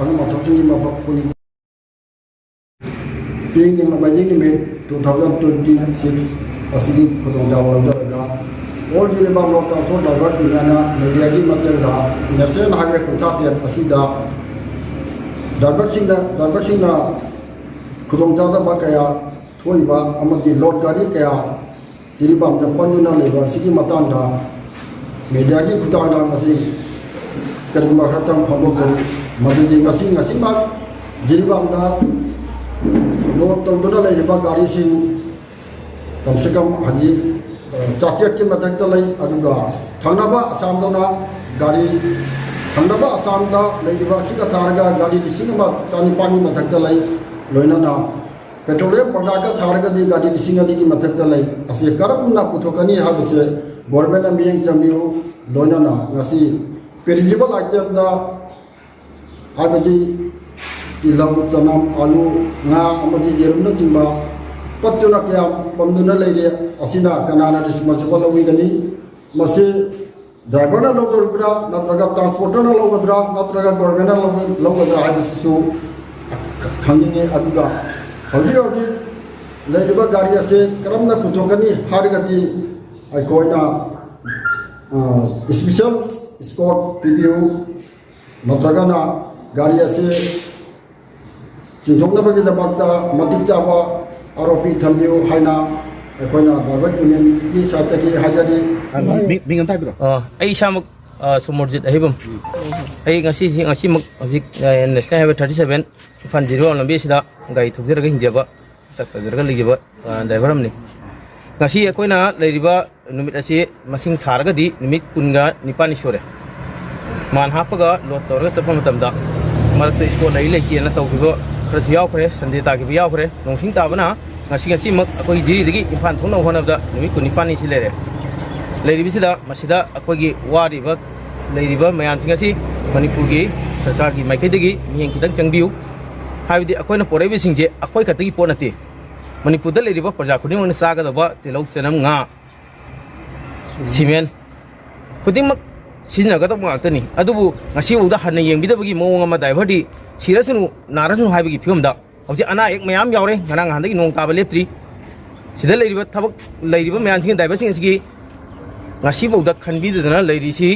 ꯑꯉꯝ ꯑꯊꯧꯁꯤꯡꯒꯤ ꯃꯐꯝ ꯄꯨꯛꯅꯤꯡ ꯄꯤꯅꯤꯡꯕ ꯃꯥꯏꯖꯤꯡ ꯅꯨꯃꯤꯠ two thousand twenty six ꯑꯁꯤꯒꯤ ꯈꯨꯗꯣꯡꯆꯥꯕ ꯂꯧꯖꯔꯒ all Jiribam road transport driver ꯌꯨꯅꯤꯌꯟꯅ ꯃꯦꯗꯤꯌꯥꯒꯤ ꯃꯇꯦꯡꯗ ꯅꯦꯁꯅꯦꯜ ꯍꯥꯏꯋꯦ ꯀꯨꯟꯊ꯭ꯔꯥ ꯇꯔꯦꯠ ꯑꯁꯤꯗ ꯗ꯭ꯔꯥꯏꯚꯔꯁꯤꯡꯅ, ꯗ꯭ꯔꯥꯏꯚꯔꯁꯤꯡꯅ ꯈꯨꯗꯣꯡꯆꯥꯗꯕ ꯀꯌꯥ ꯊꯣꯛꯏꯕ ꯑꯃꯗꯤ ꯂꯣꯗ ꯒꯥꯔꯤ ꯀꯌꯥ ꯖꯤꯔꯤꯕꯥꯝꯗ ꯄꯟꯗꯨꯅ ꯂꯩꯕ ꯑꯁꯤꯒꯤ ꯃꯇꯥꯡꯗ ꯃꯦꯗꯤꯌꯥꯒꯤ ꯈꯨꯠꯊꯥꯡꯗ ꯉꯁꯤ ꯀꯔꯤꯒꯨꯝꯕ ꯈꯔꯇꯪ ꯐꯣꯡꯗꯣꯛꯆꯔꯤ꯫ ꯃꯗꯨꯗꯤ ꯉꯁꯤ, ꯉꯁꯤꯃꯛ ꯖꯤꯔꯤꯕꯥꯝꯗ ꯂꯣꯗ ꯇꯧꯗꯨꯅ ꯂꯩꯔꯤꯕ ꯒꯥꯔꯤꯁꯤꯡ ꯀꯝꯁꯦ ꯀꯝ ꯍꯧꯖꯤꯛ, ꯑ, ꯆꯥꯇ꯭ꯔꯦꯠꯀꯤ ꯃꯊꯛꯇ ꯂꯩ꯫ ꯑꯗꯨꯒ ꯊꯪꯅꯕ ꯑꯁꯥꯝꯗꯅ ꯒꯥꯔꯤ, ꯊꯪꯅꯕ ꯑꯁꯥꯝꯗ ꯂꯩꯔꯤꯕ ꯑꯁꯤꯒ ꯊꯥꯔꯒ ꯒꯥꯔꯤ ꯂꯤꯁꯤꯡ ꯑꯃ ꯆꯅꯤꯄꯥꯟꯒꯤ ꯃꯊꯛꯇ ꯂꯩ꯫ ꯂꯣꯏꯅꯅ ꯄꯦꯇ꯭ꯔꯣꯂꯤꯌꯝ ꯄ꯭ꯔꯗꯛꯀ ꯊꯥꯔꯒꯗꯤ ꯒꯥꯔꯤ ꯂꯤꯁꯤꯡ ꯑꯅꯤꯒꯤ ꯃꯊꯛꯇ ꯂꯩ꯫ ꯑꯁꯤ ꯀꯔꯝꯅ ꯄꯨꯊꯣꯛꯀꯅꯤ ꯍꯥꯏꯕꯁꯦ ꯒꯣꯔꯃꯦꯟꯅ ꯃꯤꯠꯌꯦꯡ ꯆꯪꯕꯤꯌꯨ꯫ ꯂꯣꯏꯅꯅ ꯉꯁꯤ ꯄꯦꯔꯤꯁꯤꯕꯜ ꯑꯥꯏꯇꯦꯝꯗ, ꯍꯥꯏꯕꯗꯤ ꯇꯤꯜꯍꯧ, ꯆꯅꯝ, ꯑꯥꯂꯨ, ꯉꯥ ꯑꯃꯗꯤ ꯌꯦꯔꯨꯝꯅꯆꯤꯡꯕ ꯄꯠꯇꯨꯅ ꯀꯌꯥ ꯄꯝꯗꯨꯅ ꯂꯩꯔꯤ꯫ ꯑꯁꯤꯅ ꯀꯅꯥꯅ ꯔꯦꯁꯄꯣꯟꯁꯤꯕꯜ ꯂꯧꯕꯤꯒꯅꯤ? ꯃꯁꯤ ꯗ꯭ꯔꯥꯏꯚꯔꯅ ꯂꯧꯗꯣꯔꯤꯕ꯭ꯔꯥ, ꯅꯠꯇ꯭ꯔꯒ ꯇ꯭ꯔꯥꯟꯁꯄꯣꯔꯇꯔꯅ ꯂꯧꯒꯗ꯭ꯔꯥ, ꯅꯠꯇ꯭ꯔꯒ ꯒꯣꯔꯃꯦꯟꯅ ꯂꯧꯒ-, ꯂꯧꯒꯗ꯭ꯔꯥ ꯍꯥꯏꯕꯁꯤꯁꯨ ꯈꯪꯅꯤꯡꯉꯤ꯫ ꯑꯗꯨꯒ ꯍꯧꯖꯤꯛ ꯍꯧꯖꯤꯛ ꯂꯩꯔꯤꯕ ꯒꯥꯔꯤ ꯑꯁꯤ ꯀꯔꯝꯅ ꯄꯨꯊꯣꯛꯀꯅꯤ ꯍꯥꯏꯔꯒꯗꯤ ꯑꯩꯈꯣꯏꯅ, ꯑ, ꯏꯁꯄꯤꯁꯦꯜ ꯏꯁꯀꯣꯔꯠ ꯄꯤꯕꯤꯌꯨ, ꯅꯠꯇ꯭ꯔꯒꯅ ꯒꯥꯔꯤ ꯑꯁꯤ ꯆꯤꯡꯊꯣꯛꯅꯕꯒꯤꯗꯃꯛꯇ ꯃꯇꯤꯛ ꯆꯥꯕ ꯑꯥꯔ ꯑꯣ ꯄꯤ ꯊꯝꯕꯤꯌꯨ ꯍꯥꯏꯅ ꯑꯩꯈꯣꯏꯅ ꯗ꯭ꯔꯥꯏꯚꯔ ꯌꯨꯅꯤꯌꯟꯒꯤ ꯁꯥꯏꯠꯇꯒꯤ ꯍꯥꯏꯖꯔꯤ꯫ ꯃꯤꯡ ꯑꯃꯇ ꯍꯥꯏꯕꯤꯔꯣ꯫ ꯑ, ꯑꯩ ꯏꯁꯥꯃꯛ, ꯑ, ꯁꯣꯃꯣꯔꯖꯤꯠ ꯑꯍꯩꯕꯝ꯫ ꯑꯩ ꯉꯁꯤꯁꯤ, ꯉꯁꯤꯃꯛ ꯍꯧꯖꯤꯛ, ꯑ, national highway thirty seven Imphal Jiribam ꯂꯝꯕꯤ ꯑꯁꯤꯗ ꯒꯥꯔꯤ ꯊꯧꯖꯔꯒ ꯍꯤꯡꯖꯕ, ꯆꯠꯄꯖꯔꯒ ꯂꯩꯖꯕ, ꯑ, ꯗ꯭ꯔꯥꯏꯚꯔ ꯑꯃꯅꯤ꯫ ꯉꯁꯤ ꯑꯩꯈꯣꯏꯅ ꯂꯩꯔꯤꯕ ꯅꯨꯃꯤꯠ ꯑꯁꯤ ꯃꯁꯤꯡ ꯊꯥꯔꯒꯗꯤ ꯅꯨꯃꯤꯠ ꯀꯨꯟꯒ ꯅꯤꯄꯥꯜꯅꯤ ꯁꯨꯔꯦ꯫ ꯃꯥꯟ ꯍꯥꯞꯄꯒ ꯂꯣꯗ ꯇꯧꯔꯒ ꯆꯠꯄ ꯃꯇꯝꯗ ꯃꯔꯛꯇ ꯏꯁꯄꯣꯠ ꯂꯩ ꯂꯩꯇꯦꯅ ꯇꯧꯈꯤꯕ ꯈꯔꯁꯨ ꯌꯥꯎꯈ꯭ꯔꯦ꯫ ꯁꯟꯗꯦ ꯇꯥꯈꯤꯕ ꯌꯥꯎꯈ꯭ꯔꯦ꯫ ꯅꯣꯡꯁꯤꯡ ꯇꯥꯕꯅ ꯉꯁꯤ ꯉꯁꯤꯃꯛ ꯑꯩꯈꯣꯏ ꯖꯤꯔꯤꯗꯒꯤ ꯏꯝꯐꯥꯜ ꯊꯣꯛꯅꯕ ꯍꯣꯠꯅꯕꯗ ꯅꯨꯃꯤꯠ ꯀꯨꯟꯅꯤꯄꯥꯟꯅꯤ ꯁꯤ ꯂꯩꯔꯦ꯫ ꯂꯩꯔꯤꯕꯁꯤꯗ ꯃꯁꯤꯗ ꯑꯩꯈꯣꯏꯒꯤ ꯋꯥꯔꯤꯕ ꯂꯩꯔꯤꯕ ꯃꯌꯥꯝꯁꯤꯡ ꯑꯁꯤ ꯃꯅꯤꯄꯨꯔꯒꯤ ꯁꯔꯀꯥꯔꯒꯤ ꯃꯥꯏꯀꯩꯗꯒꯤ ꯃꯤꯠꯌꯦꯡ ꯈꯤꯇꯪ ꯆꯪꯕꯤꯌꯨ꯫ ꯍꯥꯏꯕꯗꯤ ꯑꯩꯈꯣꯏꯅ ꯄꯣꯔꯛꯏꯕꯁꯤꯡꯁꯦ ꯑꯩꯈꯣꯏ ꯈꯛꯇꯒꯤ ꯄꯣꯠ ꯅꯠꯇꯦ꯫ ꯃꯅꯤꯄꯨꯔꯗ ꯂꯩꯔꯤꯕ ꯄ꯭ꯔꯖꯥ ꯈꯨꯗꯤꯡꯃꯛꯅ ꯆꯥꯒꯗꯕ ꯇꯤꯜꯍꯧ, ꯆꯅꯝ, ꯉꯥ, ꯁꯤꯃꯦꯟ ꯈꯨꯗꯤꯡꯃꯛ ꯁꯤꯖꯤꯟꯅꯒꯗꯕ ꯉꯥꯛꯇꯅꯤ꯫ ꯑꯗꯨꯕꯨ ꯉꯁꯤꯐꯥꯎꯗ ꯍꯟꯅ ꯌꯦꯡꯕꯤꯗꯕꯒꯤ ꯃꯑꯣꯡ ꯑꯃ, ꯗ꯭ꯔꯥꯏꯚꯔꯗꯤ ꯁꯤꯔꯁꯅꯨ, ꯅꯥꯔꯁꯅꯨ ꯍꯥꯏꯕꯒꯤ ꯐꯤꯕꯝꯗ ꯍꯧꯖꯤꯛ ꯑꯅꯥ ꯑꯌꯦꯛ ꯃꯌꯥꯝ ꯌꯥꯎꯔꯦ꯫ ꯉꯔꯥꯡ ꯅꯍꯥꯟꯗꯒꯤ ꯅꯣꯡ ꯇꯥꯕ ꯂꯦꯞꯇ꯭ꯔꯤ꯫ ꯁꯤꯗ ꯂꯩꯔꯤꯕ ꯊꯕꯛ ꯂꯩꯔꯤꯕ ꯃꯌꯥꯝꯁꯤꯡꯒꯤ, ꯗ꯭ꯔꯥꯏꯚꯔꯁꯤꯡ ꯑꯁꯤꯒꯤ ꯉꯁꯤꯐꯥꯎꯗ ꯈꯟꯕꯤꯗꯗꯅ ꯂꯩꯔꯤꯁꯤ,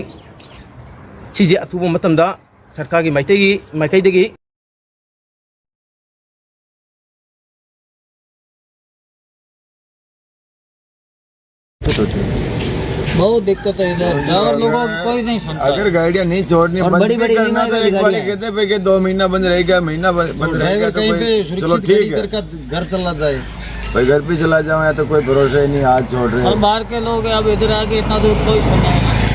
ꯁꯤꯁꯦ ꯑꯊꯨꯕ ꯃꯇꯝꯗ ꯁꯔꯀꯥꯔꯒꯤ ꯃꯥꯏꯀꯩꯒꯤ, ꯃꯥꯏꯀꯩꯗꯒꯤ बहुत दिक्कत है इधर, और लोगों की कोई नहीं सुनता। अगर गाड़ियां नहीं छोड़नी, और बंद बड़ी भी बड़ी करना, तो ईएमआई वाली एक बार गाड़ियां। कहते पे कि दो महीना बंद रहेगा, महीना बंद रहेगा, ड्राइवर तो कहीं पे कोई चलो सुरक्षित ठीक गाड़ी है। कर कर घर चला जाए। भाई घर पे चला जाओ, या तो कोई भरोसा ही नहीं, आज छोड़ रहे और हो। बाहर के लोग हैं, अब इधर आके इतना दूर कोई सुनने वाला नहीं।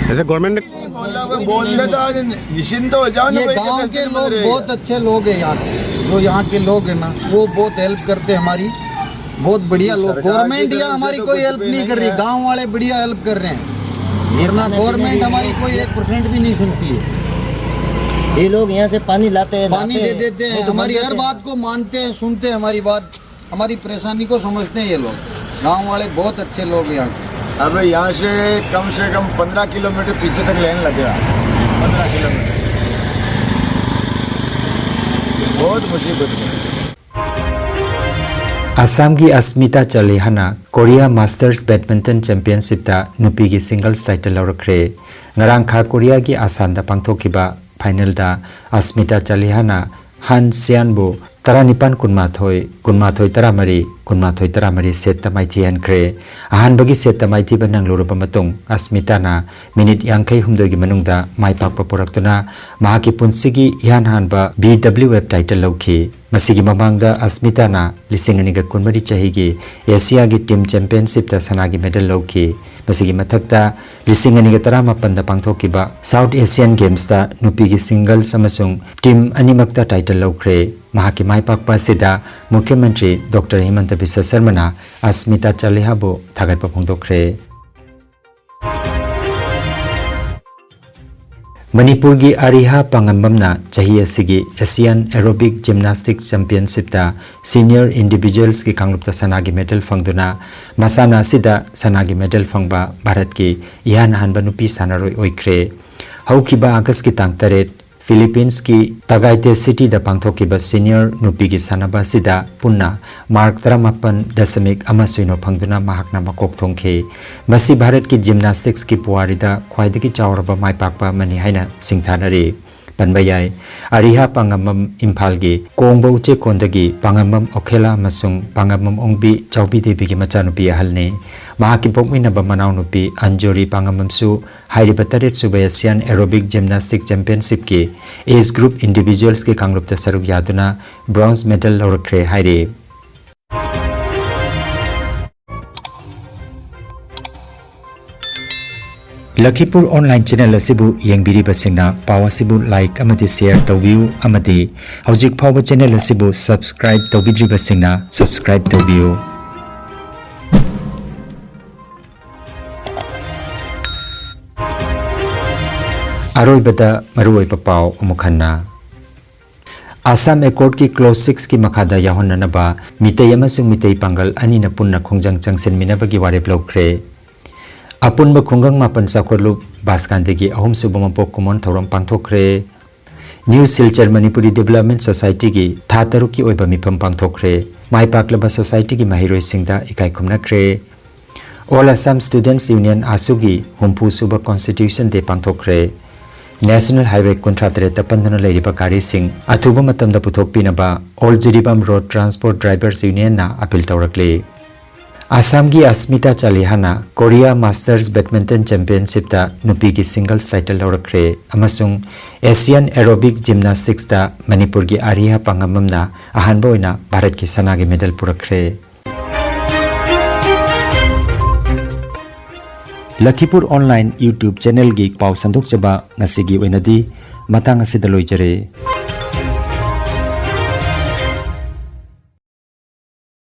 जैसे गवर्नमेंट ने बोला, कोई बोल देता, आज निश्चिंत हो जाओ ना ये भाई, गांव कैसे के चल लोग रहे बहुत अच्छे लोग हैं यहाँ के, जो यहाँ के लोग हैं ना, वो बहुत हेल्प करते हैं हमारी, बहुत बढ़िया लोग। सरकार की गवर्नमेंट तरफ यहाँ से हमारी तो कोई कुछ हेल्प भी नहीं नहीं कर रही, है। गांव वाले बढ़िया हेल्प कर रहे हैं, वरना गवर्नमेंट हमारी कोई एक परसेंट भी नहीं सुनती है। ये लोग यहाँ से पानी लाते हैं, पानी लाते दे हैं, देते नहीं हैं, तो हमारी बंद हर करते हैं। बात को मानते हैं, सुनते हैं हमारी बात, हमारी परेशानी को समझते हैं ये लोग। गांव वाले बहुत अच्छे लोग हैं यहाँ के। अब यहाँ से कम से कम पंद्रह किलोमीटर पीछे तक लेन लगेगा, पंद्रह किलोमीटर। बहुत मुसीबत है। ꯑꯁꯥꯝꯒꯤ ꯑꯁꯃꯤꯇꯥ ꯆꯂꯤꯍꯥꯅ ꯀꯣꯔꯤꯌꯥ ꯃꯥꯁꯇꯔꯁ ꯕꯦꯗꯃꯤꯟꯇꯟ ꯆꯦꯝꯄꯤꯌꯟꯁꯤꯞꯇ ꯅꯨꯄꯤꯒꯤ ꯁꯤꯡꯒꯜꯁ ꯇꯥꯏꯇꯜ ꯂꯧꯔꯛꯈ꯭ꯔꯦ꯫ ꯉꯔꯥꯡ ꯈꯥ ꯀꯣꯔꯤꯌꯥꯒꯤ ꯑꯁꯥꯟꯗ ꯄꯥꯡꯊꯣꯛꯈꯤꯕ ꯐꯥꯏꯅꯦꯜꯗ ꯑꯁꯃꯤꯇꯥ ꯆꯂꯤꯍꯥꯅ ꯍꯥꯟ ꯁꯤꯌꯥꯟꯕꯨ ꯇꯔꯥꯅꯤꯄꯥꯟ ꯀꯨꯟꯃꯥꯊꯣꯏ, ꯀꯨꯟꯃꯥꯊꯣꯏ ꯇꯔꯥꯃꯔꯤ, ꯀꯨꯟꯃꯥꯊꯣꯏ ꯇꯔꯥꯃꯔꯤ ꯁꯦꯠꯇ ꯃꯥꯏꯊꯤꯍꯟꯈ꯭ꯔꯦ꯫ ꯑꯍꯥꯟꯕꯒꯤ ꯁꯦꯠꯇ ꯃꯥꯏꯊꯤꯕ ꯅꯪꯂꯨꯔꯕ ꯃꯇꯨꯡ ꯑꯁꯃꯤꯇꯥꯅ ꯃꯤꯅꯤꯠ ꯌꯥꯡꯈꯩ ꯍꯨꯝꯗꯣꯏꯒꯤ ꯃꯅꯨꯡꯗ ꯃꯥꯏ ꯄꯥꯛꯄ ꯄꯨꯔꯛꯇꯨꯅ ꯃꯍꯥꯛꯀꯤ ꯄꯨꯟꯁꯤꯒꯤ ꯏꯍꯥꯟ ꯍꯥꯟꯕ ꯕꯤ ꯗꯕ꯭ꯂꯤꯎ ꯑꯦꯐ ꯇꯥꯏꯇꯜ ꯂꯧꯈꯤ꯫ ꯃꯁꯤꯒꯤ ꯃꯃꯥꯡꯗ ꯑꯁꯃꯤꯇꯥꯅ ꯂꯤꯁꯤꯡ ꯑꯅꯤꯒ ꯀꯨꯟꯃꯔꯤ ꯆꯍꯤꯒꯤ ꯑꯦꯁꯤꯌꯥꯒꯤ ꯇꯤꯝ ꯆꯦꯝꯄꯤꯌꯟꯁꯤꯞꯇ ꯁꯅꯥꯒꯤ ꯃꯦꯗꯜ ꯂꯧꯈꯤ꯫ ꯃꯁꯤꯒꯤ ꯃꯊꯛꯇ ꯂꯤꯁꯤꯡ ꯑꯅꯤꯒ ꯇꯔꯥꯃꯥꯄꯟꯗ ꯄꯥꯡꯊꯣꯛꯈꯤꯕ ꯁꯥꯎꯠ ꯑꯦꯁꯤꯌꯥꯟ ꯒꯦꯝꯁꯇ ꯅꯨꯄꯤꯒꯤ ꯁꯤꯡꯒꯜꯁ ꯑꯃꯁꯨꯡ ꯇꯤꯝ ꯑꯅꯤꯃꯛꯇ ꯇꯥꯏꯇꯜ ꯂꯧꯈ꯭ꯔꯦ꯫ ꯃꯍꯥꯛꯀꯤ ꯃꯥꯏ ꯄꯥꯛꯄ ꯑꯁꯤꯗ ꯃꯨꯈ꯭ꯌ ꯃꯟꯇ꯭ꯔꯤ ꯗꯣꯛꯇꯔ ꯍꯤꯃꯟꯇ ꯕꯤꯁ꯭ꯋ ꯁꯔꯃꯅ ꯑꯁꯃꯤꯇꯥ ꯆꯥꯂꯤꯍꯥꯕꯨ ꯊꯥꯒꯠꯄ ꯐꯣꯡꯗꯣꯛꯈ꯭ꯔꯦ꯫ ꯃꯅꯤꯄꯨꯔꯒꯤ ꯑꯔꯤꯍꯥ ꯄꯥꯉꯝꯕꯝꯅ ꯆꯍꯤ ꯑꯁꯤꯒꯤ ꯑꯦꯁꯤꯌꯥꯟ ꯑꯦꯔꯣꯕꯤꯛ ꯖꯤꯝꯅꯥꯁꯇꯤꯛ ꯆꯦꯝꯄꯤꯌꯟꯁꯤꯞꯇ ꯁꯤꯅꯤꯌꯔ ꯏꯟꯗꯤꯚꯤꯖꯨꯋꯦꯜꯁꯀꯤ ꯀꯥꯡꯂꯨꯞꯇ ꯁꯅꯥꯒꯤ ꯃꯦꯗꯜ ꯐꯪꯗꯨꯅ ꯃꯁꯥꯟꯅ ꯑꯁꯤꯗ ꯁꯅꯥꯒꯤ ꯃꯦꯗꯜ ꯐꯪꯕ ꯚꯥꯔꯠꯀꯤ ꯏꯍꯥꯟ ꯍꯥꯟꯕ ꯅꯨꯄꯤ ꯁꯥꯟꯅꯔꯣꯏ ꯑꯣꯏꯈ꯭ꯔꯦ꯫ ꯍꯧꯈꯤꯕ ꯑꯥꯒꯁꯀꯤ ꯇꯥꯡ ꯇꯔꯦꯠ, ꯐꯤꯂꯤꯄꯤꯟꯁꯀꯤ ꯇꯒꯥꯏꯇꯦ ꯁꯤꯇꯤꯗ ꯄꯥꯡꯊꯣꯛꯈꯤꯕ ꯁꯤꯅꯤꯌꯔ ꯅꯨꯄꯤꯒꯤ ꯁꯥꯟꯅꯕ ꯑꯁꯤꯗ ꯄꯨꯟꯅ ꯃꯥꯔꯛ ꯇꯔꯥꯃꯥꯄꯟ ꯗꯁꯃꯤꯛ ꯑꯃ ꯁꯤꯅꯣ ꯐꯪꯗꯨꯅ ꯃꯍꯥꯛꯅ ꯃꯀꯣꯛ ꯊꯣꯡꯈꯤ꯫ ꯃꯁꯤ ꯚꯥꯔꯠꯀꯤ ꯖꯤꯝꯅꯥꯁꯇꯤꯛꯁꯀꯤ ꯄꯨꯋꯥꯔꯤꯗ ꯈ꯭ꯋꯥꯏꯗꯒꯤ ꯆꯥꯎꯔꯕ ꯃꯥꯏ ꯄꯥꯛꯄ ꯑꯃꯅꯤ ꯍꯥꯏꯅ ꯁꯤꯡꯊꯥꯅꯔꯤ꯫ ꯄꯟꯕ ꯌꯥꯏ, ꯑꯔꯤꯍꯥ ꯄꯥꯉꯝꯕꯝ ꯏꯝꯐꯥꯜꯒꯤ ꯀꯣꯡꯕ ꯎꯆꯦꯛꯀꯣꯟꯗꯒꯤ ꯄꯥꯉꯝꯕꯝ ꯑꯣꯈꯦꯂꯥ ꯑꯃꯁꯨꯡ ꯄꯥꯉꯝꯕꯝ ꯑꯣꯡꯕꯤ ꯆꯥꯎꯕꯤ ꯗꯦꯕꯤꯒꯤ ꯃꯆꯥꯅꯨꯄꯤ ꯑꯍꯜꯅꯤ꯫ ꯃꯍꯥꯛꯀꯤ ꯄꯣꯛꯃꯤꯟꯅꯕ ꯃꯅꯥꯎꯅꯨꯄꯤ ꯑꯟꯖꯣꯔꯤ ꯄꯥꯉꯝꯕꯝꯁꯨ ꯍꯥꯏꯔꯤꯕ ꯇꯔꯦꯠꯁꯨꯕ Asian aerobic gymnastic ꯆꯦꯝꯄꯤꯌꯟꯁꯤꯞꯀꯤ age group ꯏꯟꯗꯤꯚꯤꯖꯨꯋꯦꯜꯁꯀꯤ ꯀꯥꯡꯂꯨꯞꯇ ꯁꯔꯨꯛ ꯌꯥꯗꯨꯅ ꯕ꯭ꯔꯣꯟꯖ ꯃꯦꯗꯜ ꯂꯧꯔꯛꯈ꯭ꯔꯦ ꯍꯥꯏꯔꯤ꯫ ꯂꯈꯤꯄꯨꯔ ꯑꯣꯟꯂꯥꯏꯟ ꯆꯦꯅꯦꯜ ꯑꯁꯤꯕꯨ ꯌꯦꯡꯕꯤꯔꯤꯕꯁꯤꯡꯅ ꯄꯥꯎ ꯑꯁꯤꯕꯨ ꯂꯥꯏꯛ ꯑꯃꯗꯤ ꯁꯦꯌꯔ ꯇꯧꯕꯤꯌꯨ ꯑꯃꯗꯤ ꯍꯧꯖꯤꯛ ꯐꯥꯎꯕ ꯆꯦꯅꯦꯜ ꯑꯁꯤꯕꯨ ꯁꯕꯁꯀ꯭ꯔꯥꯏꯕ ꯇꯧꯕꯤꯗ꯭ꯔꯤꯕꯁꯤꯡꯅ ꯁꯕꯁꯀ꯭ꯔꯥꯏꯕ ꯇꯧꯕꯤꯌꯨ꯫ ꯑꯔꯣꯏꯕꯗ ꯃꯔꯨꯑꯣꯏꯕ ꯄꯥꯎ ꯑꯃꯨꯛ ꯍꯟꯅ꯫ ꯑꯁꯥꯝ ꯑꯦꯀꯣꯔꯗꯀꯤ ꯀ꯭ꯂꯣꯖ ꯁꯤꯛꯁꯀꯤ ꯃꯈꯥꯗ ꯌꯥꯎꯍꯟꯅꯅꯕ ꯃꯤꯇꯩ ꯑꯃꯁꯨꯡ ꯃꯤꯇꯩ ꯄꯥꯡꯒꯜ ꯑꯅꯤꯅ ꯄꯨꯟꯅ ꯈꯣꯡꯖꯪ ꯆꯪꯁꯤꯟꯃꯤꯟꯅꯕꯒꯤ ꯋꯥꯔꯦꯞ ꯂꯧꯈ꯭ꯔꯦ꯫ ꯑꯄꯨꯟꯕ ꯈꯨꯡꯒꯪ ꯃꯥꯄꯟ ꯆꯥꯎꯈꯠꯂꯨꯞ ꯕꯥꯁꯀꯥꯟꯗꯒꯤ ꯑꯍꯨꯝꯁꯨꯕ ꯃꯄꯣꯛ ꯀꯨꯝꯑꯣꯟ ꯊꯧꯔꯝ ꯄꯥꯡꯊꯣꯛꯈ꯭ꯔꯦ꯫ ꯅ꯭ꯌꯨ ꯁꯤꯜꯆꯔ ꯃꯅꯤꯄꯨꯔꯤ ꯗꯤꯕꯦꯂꯞꯃꯦꯟ ꯁꯣꯁꯥꯏꯇꯤꯒꯤ ꯊꯥ ꯇꯔꯨꯛꯀꯤ ꯑꯣꯏꯕ ꯃꯤꯐꯝ ꯄꯥꯡꯊꯣꯛꯈ꯭ꯔꯦ꯫ ꯃꯥꯏ ꯄꯥꯛꯂꯕ ꯁꯣꯁꯥꯏꯇꯤꯒꯤ ꯃꯍꯩꯔꯣꯏꯁꯤꯡꯗ ꯏꯀꯥꯏ ꯈꯨꯝꯅꯈ꯭ꯔꯦ꯫ ꯑꯣꯜ ꯑꯁꯥꯝ ꯁ꯭ꯇꯨꯗꯦꯟꯠꯁ ꯌꯨꯅꯤꯌꯟ, ꯑꯥꯁꯨꯒꯤ ꯍꯨꯝꯐꯨ ꯁꯨꯕ ꯀꯣꯟꯁꯇꯤꯇ꯭ꯌꯨꯁꯟ ꯗꯦ ꯄꯥꯡꯊꯣꯛꯈ꯭ꯔꯦ꯫ ꯅꯦꯁꯅꯦꯜ ꯍꯥꯏꯋꯦ ꯀꯨꯟꯊ꯭ꯔꯥ ꯇꯔꯦꯠꯇ ꯄꯟꯗꯨꯅ ꯂꯩꯔꯤꯕ ꯒꯥꯔꯤꯁꯤꯡ ꯑꯊꯨꯕ ꯃꯇꯝꯗ ꯄꯨꯊꯣꯛꯄꯤꯅꯕ all Jiribam road transport drivers ꯌꯨꯅꯤꯌꯟꯅ ꯑꯄꯤꯜ ꯇꯧꯔꯛꯂꯤ꯫ ꯑꯁꯥꯝꯒꯤ ꯑꯁꯃꯤꯇꯥ ꯆꯥꯂꯤꯍꯥꯅ ꯀꯣꯔꯤꯌꯥ ꯃꯥꯁꯇꯔꯁ ꯕꯦꯗꯃꯤꯟꯇꯟ ꯆꯦꯝꯄꯤꯌꯟꯁꯤꯞꯇ ꯅꯨꯄꯤꯒꯤ ꯁꯤꯡꯒꯜꯁ ꯇꯥꯏꯇꯜ ꯂꯧꯔꯛꯈ꯭ꯔꯦ ꯑꯃꯁꯨꯡ ꯑꯦꯁꯤꯌꯥꯟ ꯑꯦꯔꯣꯕꯤꯛ ꯖꯤꯝꯅꯥꯁꯇꯤꯛꯁꯇ ꯃꯅꯤꯄꯨꯔꯒꯤ ꯑꯔꯤꯍꯥ ꯄꯥꯉꯝꯕꯝꯅ ꯑꯍꯥꯟꯕ ꯑꯣꯏꯅ ꯚꯥꯔꯠꯀꯤ ꯁꯅꯥꯒꯤ ꯃꯦꯗꯜ ꯄꯨꯔꯛꯈ꯭ꯔꯦ꯫ ꯂꯈꯤꯄꯨꯔ ꯑꯣꯟꯂꯥꯏꯟ YouTube ꯆꯦꯅꯦꯜꯒꯤ ꯄꯥꯎ ꯁꯟꯗꯣꯛꯆꯕ ꯉꯁꯤꯒꯤ ꯑꯣꯏꯅꯗꯤ ꯃꯇꯥꯡ ꯑꯁꯤꯗ ꯂꯣꯏꯖꯔꯦ꯫